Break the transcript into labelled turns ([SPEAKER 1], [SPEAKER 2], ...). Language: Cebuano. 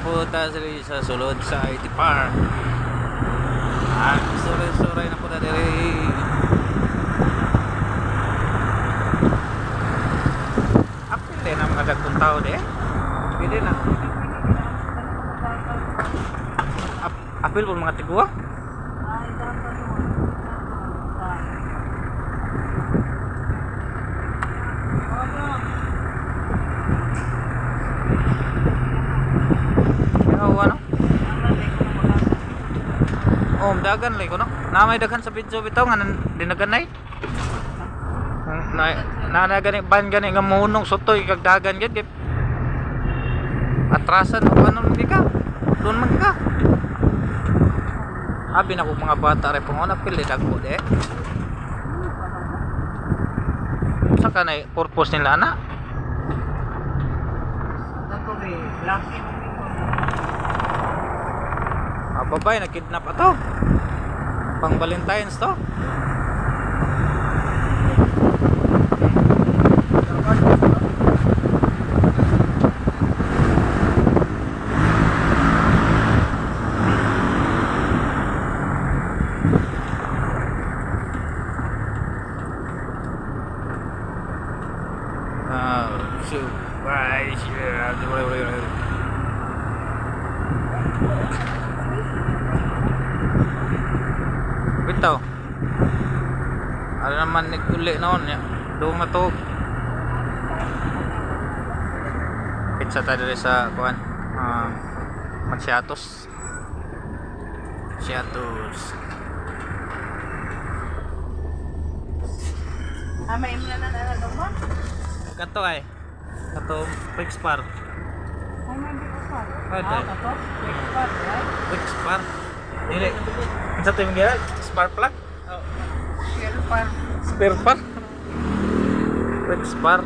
[SPEAKER 1] Po ta sa sulod sa IT Park. Ah, suray-suray na po ta diri. Apil din ang mga dagkong tao de. Pwede na. Apil po mga tigwa. Pero ano? Oh, dagan lay ko no. Na may daghan sa video bitaw nga dinaganay. Na na na gani ban gani nga mohunong sutoy kag dagan gid kay atrasan o ano man ka. Doon man ka. Abi na kog mga bata ray panguna pili dagko de. Sa kanay purpose nila na? Ah, babae, nakidnap ato. Pang Valentine's to. Ah, so, ay, bitaw. Ano naman naguli noon ya. Doon na to. Pizza tayo diri sa kuan. Ah, Machiatos. Machiatos.
[SPEAKER 2] Ah, may imla na na ba?
[SPEAKER 1] Kato ay. Kato fix par.
[SPEAKER 2] Ay, may biko pa.
[SPEAKER 1] Ay,
[SPEAKER 2] Ah, kato? Quick pa, right?
[SPEAKER 1] Fix par. Dili. Unsa to yung gira? Spark plug?
[SPEAKER 2] Shell par.
[SPEAKER 1] Spare par. Fix par.